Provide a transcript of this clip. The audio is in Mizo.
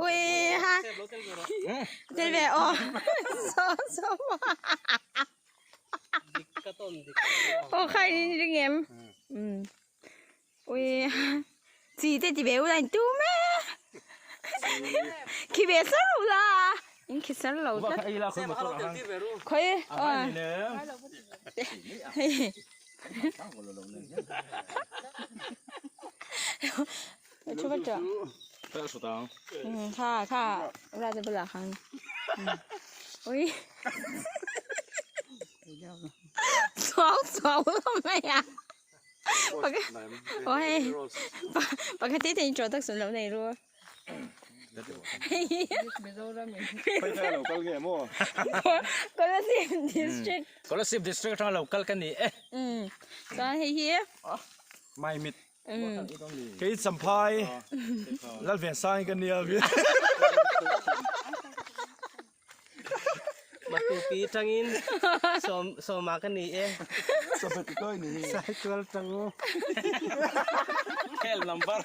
Ui ha. Tel ve aw. So so. Aw khai ni ring em. Um. Ui chi te ti ve u la in tu me. Khi ve sar u la. In khi sar lo tlat. Khoi. Kha kha ra te bula khan. Ui. Suau suau lo mai a. Ôi, pakhat te te introduction lo nei ru. Kolasib district. Kolasib district atanga lo kal ka ni e. Chuan hei hi. Maimit. Kei Champhai Lalvensang ka nia. Matupi tangin som soma ka ni e. Cycle tango. Khel number.